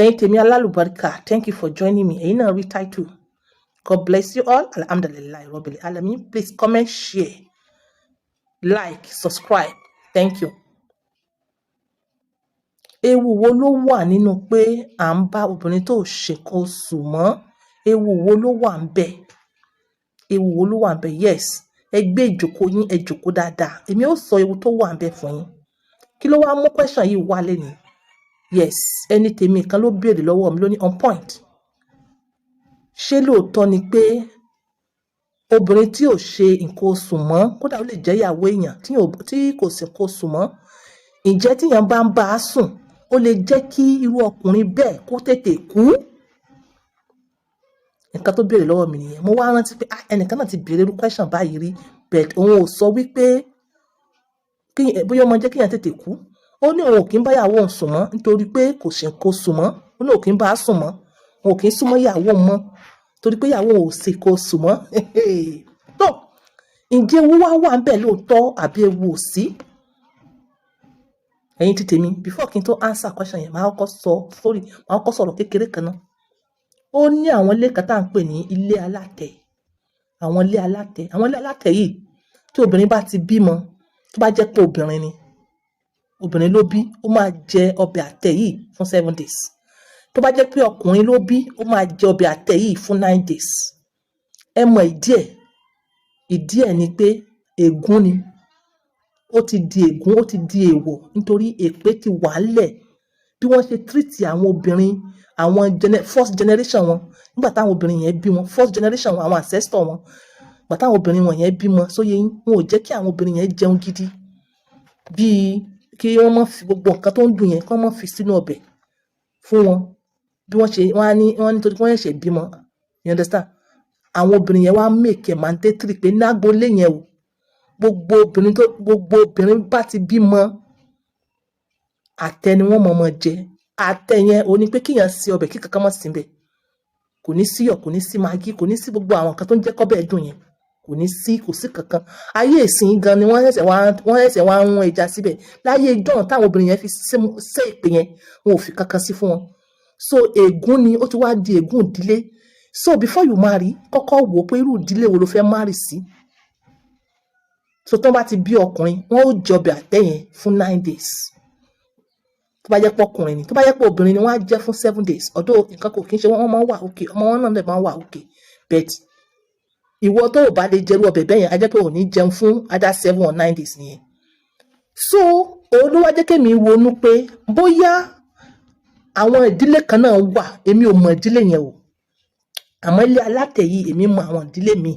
Ẹ̀yin tèmi alálùbáríkà, thank you for joining me. Ẹ̀yin náà rí title. God bless you all. Alhamdulillahi rabbil alamin. Please comment, share, like, subscribe. Thank you. Ewu wo ló wà nínú pé à ń bá obìnrin tó ṣe nǹkan oṣù mọ́? Ewu wo ló wà ńbẹ̀? Ewu wo ló wà ńbẹ̀? Yes, ẹ gbé ìjókòó yín, ẹ jókòó dáadáa. Èmi ó sọ ewu tó wà ńbẹ̀ fún yín. Kí ló wá mú question yìí wá lénìí? Yes, ẹni tèmi kan ló béèrè lọ́wọ́ mi, ló ní on point. Ṣé lóòótọ́ ni pé obìnrin tí ò ṣe nǹkan oṣù mọ́, kódà ó lè jẹ́ ìyàwó èèyàn tí kò sí nǹkan oṣù mọ́, ǹjẹ́ tíyàn bá ń bá a sùn, ó lè jẹ́ kí irú ọkùnrin bẹ́ẹ̀ kó tètè kú? Nǹkan tó béèrè lọ́wọ́ mi nìyẹn. Mo wá rántí pé, ah, ẹnìkan náà ti béèrè irú question báyìí rí, but òun ò sọ wípé kí bóyá ó máa jẹ́ kéèyàn tètè kú. Ó ní òun ò kí ń bá ìyàwó òun sùn mọ́ nítorí pé kò ṣe nǹkan oṣù mọ́. Ó ní òun kì í bá a sùn mọ́, òun ò kí ń súnmọ́ ìyàwó òun mọ́ torí pé ìyàwó òun ò ṣe nǹkan oṣù mọ́. Tó, ǹjẹ́ ewu wá wà ńbẹ̀ lóòótọ́ àbí ewu ò sí? Ẹ̀yin ti tèmi, before kí n tó answer question yẹn, màá kọ́kọ́ sọ sorry, màá kọ́kọ́ sọ̀rọ̀ kékeré kan náà. Ó ní àwọn ilé kan tá à ń pè ní ilé alátẹ. Àwọn ilé alátẹ, àwọn ilé alátẹ yìí, tí obìnrin bá ti bímọ, tó bá jẹ́ pé obìnrin ni, obìnrin ló bí, ó máa jẹ ọbẹ̀ àtẹ yìí fún 7 days. Tó bá jẹ́ pé ọkùnrin ló bí, ó máa jẹ ọbẹ̀ àtẹ yìí fún 9 days. Ẹ mọ ìdí ẹ̀? Ìdí ẹ̀ ni pé ègún ni. Ó ti di ègún, ó ti di èèwọ̀, nítorí èpè ti wà ńlẹ̀. Bí wọ́n ṣe treat àwọn obìnrin, àwọn first generation wọn, nígbà táwọn obìnrin yẹn bí wọn, first generation wọn, àwọn ancestor wọn, nígbà táwọn obìnrin wọn yẹn bímọ sóye yín, wọn ò jẹ́ kí àwọn obìnrin yẹn jẹun gidi, bíi kí wọ́n má fi gbogbo nǹkan tó ń dùn yẹn, kí wọ́n má fi sínú ọbẹ̀ fún wọn. Bí wọ́n ṣe wọ́n á ní, wọ́n nítorí pé wọ́n ṣẹ̀ṣẹ̀ bímọ, you understand? Àwọn obìnrin yẹn wá make it mandatory pé lágboolé yẹn o, gbogbo obìnrin bá ti bímọ, àtẹ ni wọ́n mọ̀ mọ̀ jẹ. Àtẹ yẹn ò ní pé kíyàn ṣe ọbẹ̀ kí kankan má sí ńbẹ̀. Kò ní síyọ̀, kò ní sí magí, kò ní sí gbogbo àwọn nǹkan tó ń jẹ́ kọ́bẹ̀ dùn yẹn, kò ní sí, kò sí kankan. Ayé ìsìn gan ni wọ́n ṣẹ̀ṣẹ̀ wá ń rún ẹja síbẹ̀. Láyé ìjọ́un táwọn obìnrin yẹn fi ṣe ìpè yẹn, wọn ò fi kankan sí fún wọn. So ègún ni, ó ti wá di ègún ìdílé. So before you marry, kọ́kọ́ wò ó pé irú ìdílé wo ló fẹ́ marry sí. So tó bá ti bí ọkùnrin, wọ́n ó jẹ ọbẹ̀ àtẹ yẹn fún 9 days tó bá jẹ́ pé ọkùnrin ni. Tó bá jẹ́ pé obìnrin ni, wọ́n á jẹ́ fún 7 days. Ọ̀dọ̀ nǹkan kò kí ń ṣe wọ́n, wọ́n máa ń wà okay, ọmọ wọn náà dẹ̀ máa ń wà okay. But ìwọ tó ò bá lè jẹrú ọbẹ̀ bẹ́ẹ̀ yẹn, á jẹ́ pé ò ní jẹun fún either 7 or 9 days nìyẹn. So òun ló wá jẹ́ kémi ronú pé bóyá àwọn ìdílé kan náà wà. Èmi ò mọ ìdílé yẹn o, àmọ́ ilé alátẹ yìí, èmi mọ àwọn ìdílé mi.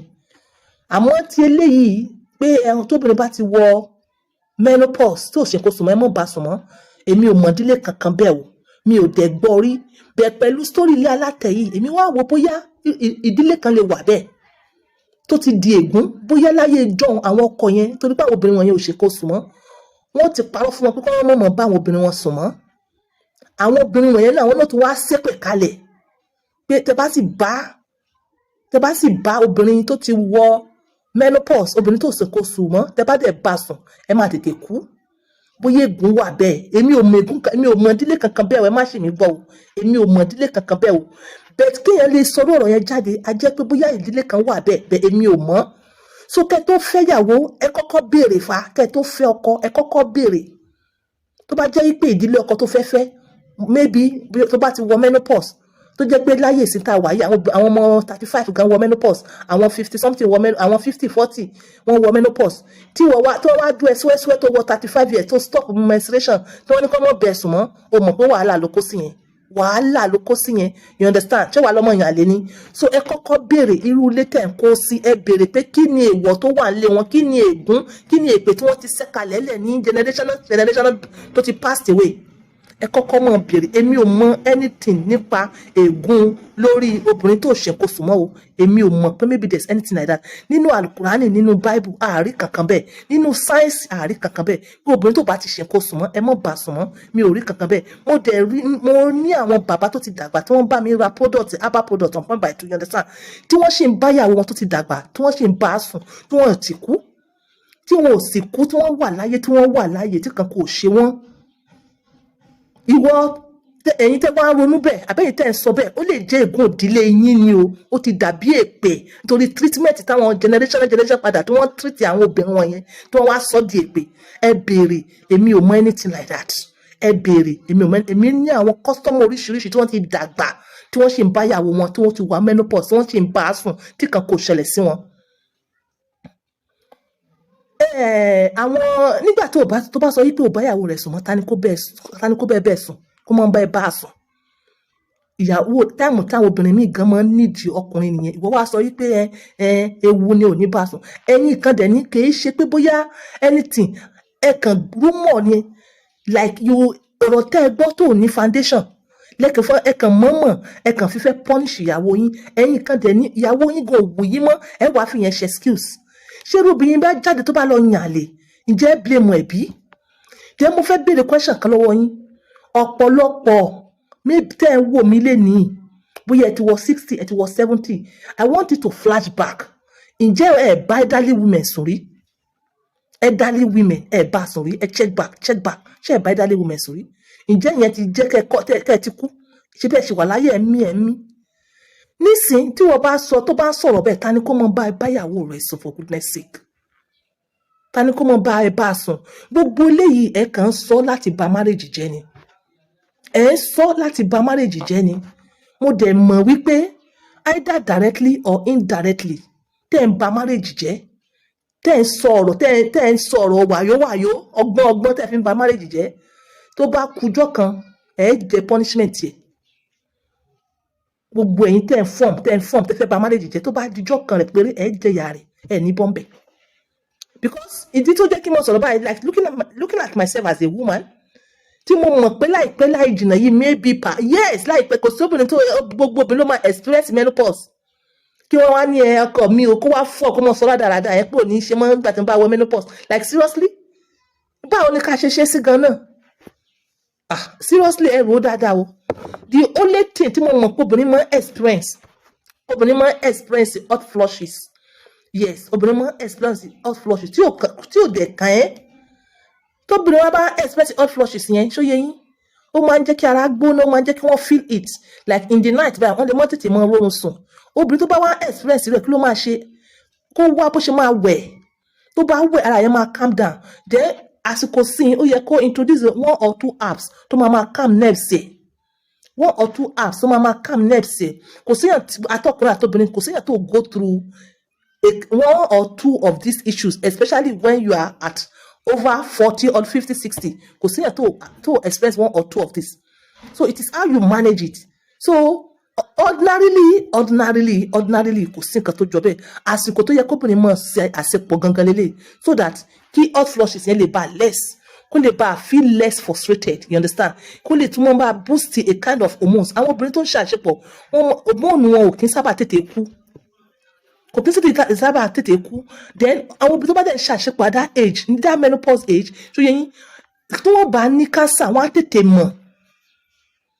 Àmọ́ ti eléyìí pé ẹran tóbìnrin bá ti wọ menopause, tí ò ṣe kó sùn mọ́, ẹ mọ́ bá sùn mọ́, èmi ò mọ ìdílé kankan bẹ́ẹ̀ o, mi ò dẹ̀ gbọ́ rí bẹ́ẹ̀. Pẹ̀lú story ilé alátẹ yìí, èmi wá wò bóyá ìdílé kan lè wà bẹ́ẹ̀ tó ti di ègún, bóyá láyé ìjọ́un àwọn ọkọ yẹn, torí pé àwọn obìnrin wọn yẹn ò ṣe kó sùn mọ́, wọ́n ti parọ́ fún wọn pé kí wọ́n mọ̀ bá àwọn obìnrin wọn sùn mọ́. Àwọn obìnrin wọ̀nyẹn náà, àwọn náà tún wá ṣépè kalẹ̀ pé tẹ bá sì bá obìnrin tó ti wọ menopause, obìnrin tó ṣe kó sùn mọ́, tẹ bá dẹ̀ bá sùn, ẹ máa tètè kú. Bóyá ègún wà bẹ́ẹ̀, èmi ò mọ ègún, èmi ò mọ ìdílé kankan bẹ́ẹ̀ o. Ẹ má ṣì mí gbọ́ o, èmi ò mọ ìdílé kankan bẹ́ẹ̀ o. Bẹ́ẹ̀ kéèyàn lè sọ ọ̀rọ̀ yẹn jáde, a jẹ́ pé bóyá ìdílé kan wà bẹ́ẹ̀. Bẹ́ẹ̀ èmi ò mọ̀. So kẹ́ tó fẹ́yàwó, ẹ kọ́kọ́ béèrè fa. Kẹ́ tó fẹ́ ọkọ, ẹ kọ́kọ́ béèrè. Tó bá jẹ́ pé ìdílé ọkọ tó fẹ́ fẹ́, maybe tó bá ti wọ menopause, tó jẹ́ pé láyé ìsìn tá a wà yìí, àwọn ọmọ 35 gan wọ menopause, àwọn 50 something wọ àwọn 50, 40 wọ́n wọ menopause, tí wọ́n wá, tí wọ́n wá dún ẹ súwẹ́súwẹ́ tó wọ 35 years, tó stop menstruation, tí wọ́n ní kọ́ mọ́ bẹ̀ sùn mọ́, o mọ̀ pé wàhálà ló kó sí yẹn, wàhálà ló kó sí yẹn, you understand? Ṣé wàá lọ́mọ yàn lé ní? So ẹ kọ́kọ́ béèrè irú ilé tẹ̀ ń kó sí. Ẹ béèrè pé kí ni èèwọ̀ tó wà nílé wọn, kí ni ègún, kí ni èpè tí wọ́n ti ṣẹ́ kalẹ̀ lẹ̀ ní generational generational tó ti passed away. Ẹ kọ́kọ́ mọ̀ béèrè. Èmi ò mọ anything nípa ègún lórí obìnrin tó ṣe kó sùn mọ́ o. Èmi ò mọ̀ pé maybe there's anything like that nínú alukurani, nínú Bible, àárí kankan bẹ́ẹ̀. Nínú science, àárí kankan bẹ́ẹ̀ pé obìnrin tó bá ti ṣe kó sùn mọ́, ẹ mọ̀ bá sùn mọ́. Mi ò rí kankan bẹ́ẹ̀. Mo dẹ̀ rí, mo ní àwọn bàbá tó ti dàgbà tí wọ́n bá mi ra product, herbal product on point by two, you understand, tí wọ́n sì ń báyàwó wọn tó ti dàgbà, tí wọ́n sì ń bá a sùn, tí wọ́n ti kú, tí wọn ò sì kú, tí wọ́n wà láyé, tí wọ́n wà láyé, tí kan kò ṣe wọ́n. Ìwọ Ẹ̀yin tẹ́ wá ń ronú bẹ́ẹ̀, àbẹ́yìn tẹ́ ń sọ bẹ́ẹ̀, ó lè jẹ́ ègún ìdílé yín ni o. Ó ti dàbí èpè nítorí treatment táwọn generation generation padà tí wọ́n treat àwọn obìnrin wọn yẹn, tí wọ́n wá sọ di èpè. Ẹ béèrè, èmi ò mọ anything like that. Ẹ béèrè, èmi ò mọ. Èmi ní àwọn customer oríṣiríṣi tí wọ́n ti dàgbà, tí wọ́n sì ń bá ìyàwó wọn, tí wọ́n ti wà menopause, tí wọ́n sì ń bá a sùn, tí kan kò ṣẹlẹ̀ sí wọn. Àwọn nígbà tó bá sọ wípé ò bá ìyàwó rẹ̀ sùn mọ́, ta ni kó bẹ́ẹ̀ sùn, kó máa ń bá ẹ bá a sùn? Ìyàwó time táwọn obìnrin míì gan máa ń nídìí ọkùnrin nìyẹn. Ìwọ wá sọ wípé ẹ ewu ni ò ní bá a sùn. Ẹ̀yin kan dẹ̀ ní kì í ṣe pé bóyá anything, ẹ kàn rumour ni, like you, ọ̀rọ̀ tẹ́ ẹ gbọ́ tó ní foundation lẹ́kàn fún ẹ, kàn mọ̀ọ́mọ̀ ẹ kàn fífẹ́ punish ìyàwó yín. Ẹ̀yin kan dẹ̀ ní ìyàwó yín gan òwò yín mọ́, ẹ wàá fi yẹn ṣe excuse. Ṣé irú obìnrin bá jáde, tó bá lọ yàn àlè, ǹjẹ́ ẹ blame ẹ̀ bí? Jẹ́ mo fẹ́ béèrè question kan lọ́wọ́ yín. Ọ̀pọ̀lọpọ̀ mi tẹ́ ẹ ń wò mí lénìí, bóyá ẹ ti wọ 60, ẹ ti wọ 70, I want you to flash back. Ǹjẹ́ ẹ bá elderly women sùn rí? Elderly women, ẹ bá sùn rí? Ẹ check back, check back. Ṣé ẹ bá elderly women sùn rí? Ǹjẹ́ ìyẹn ti jẹ́ kẹ́ ẹ ti kú? Ṣé bẹ́ẹ̀ ṣe wà láyé ẹ̀mí ẹ̀mí nísìn tí wọ́n bá sọ, tó bá sọ̀rọ̀ bẹ́ẹ̀, ta ni kó mọ bá ẹ báyàwó rẹ̀ sùn? For goodness sake, ta ni kó mọ bá ẹ bá sùn? Gbogbo eléyìí, ẹ kàn ń sọ láti bà marriage jẹ́ ni. Ẹ ń sọ láti bà marriage jẹ́ ni. Mo dẹ̀ mọ̀ wípé either directly or indirectly, tẹ́ ń bà marriage jẹ́, tẹ́ ń sọ ọ̀rọ̀, tẹ́ ń sọ ọ̀rọ̀ wàyówàyó, ọgbọ́n ọgbọ́n tẹ́ fi ń bà marriage jẹ́, tó bá kujọ́ kan, ẹ jẹ punishment yẹ. Gbogbo ẹ̀yin tẹ́ ń form, tẹ́ fẹ́ bà marriage jẹ́, tó bá dijọ́ kan rẹ̀ péré, ẹ jẹ ìyà rẹ̀, ẹ ní bọ́m̀bẹ̀. Because ìdí tó jẹ́ kí mo sọ̀rọ̀ báyìí, like looking at myself as a woman tí mo mọ̀ pé láìpẹ́ láì jìnnà yìí, maybe pa, yes, láìpẹ́, kò sí obìnrin tó, gbogbo obìnrin ló máa experience menopause. Kí wọ́n wá ní ẹ ọkọ mi o, kó wá fọ́, kó mọ̀ sọ rádaràda ẹ pé ò ní ṣe mọ́ nígbà tí mo bá wọ menopause. Like seriously, báwo ni ká ṣe ṣe sí gan náà? Ah, seriously, ẹ rò ó dáadáa o. The only thing tí mo mọ̀ pé obìnrin máa ń experience, obìnrin máa ń experience hot flushes. Yes, obìnrin máa ń experience hot flushes tí ò dẹ̀ kàn ẹ́. Tóbìnrin wa bá experience hot flushes yẹn, ṣó yé yín, ó máa ń jẹ́ kí ara gbóná, ó máa ń jẹ́ kí wọ́n feel it like in the night báyìí, wọ́n lè mọ́ tètè mọ́ rọrùn sùn. Obìnrin tó bá wá experience rẹ̀, kí ló máa ṣe? Kó wá bó ṣe máa wẹ̀. Tó bá wẹ̀, ara yẹn máa calm down. Then àsìkò sí i, ó yẹ kó introduce one or two herbs tó máa máa calm nerves ẹ̀, one or two herbs tó máa máa calm nerves ẹ̀. Kò síyàn, atọ́kùnrin àtobìnrin, kò síyàn tó go through one or two of these issues, especially when you are at over 40 or 50, 60. Kò síyàn tó experience one or two of this. So it is how you manage it. So ordinarily, kò sí nǹkan tó jọ bẹ́ẹ̀. Àsìkò tó yẹ kóbìnrin máa ṣe àṣepọ̀ gangan lélẹ̀, so that kí hot flushes yẹn lè bá less, kó lè bá feel less frustrated, you understand? Kó lè tún mọ́ bá boost a kind of hormones. Àwọn obìnrin tó ń ṣàṣepọ̀ wọn, hormone wọn ò kí ń sábà tètè kú, kò kí ń sábà tètè kú. Then àwọn obìnrin tó bá dẹ̀ ń ṣàṣepọ̀ at that age, ní that menopause age, tó yẹ yín, tí wọ́n bá ní cancer, wọ́n á tètè mọ̀.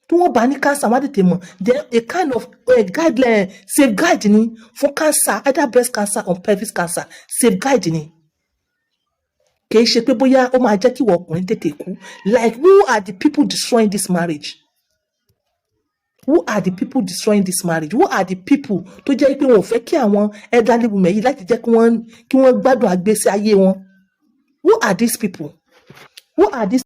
Tí wọ́n bá ní cancer, wọ́n á tètè mọ̀. Then a kind of a guideline, safeguard ni fún cancer, either breast cancer or pelvic cancer. Safeguard ni, kì í ṣe pé bóyá ó máa jẹ́ kí ìwọ ọkùnrin tètè kú. Like, who are the people destroying this marriage? Who are the people destroying this marriage? Who are the people tó jẹ́ pé wọn ò fẹ́ kí àwọn elderly women yìí láti jẹ́ kí wọ́n gbádùn àgbésí ayé wọn? Who are these people? Who are these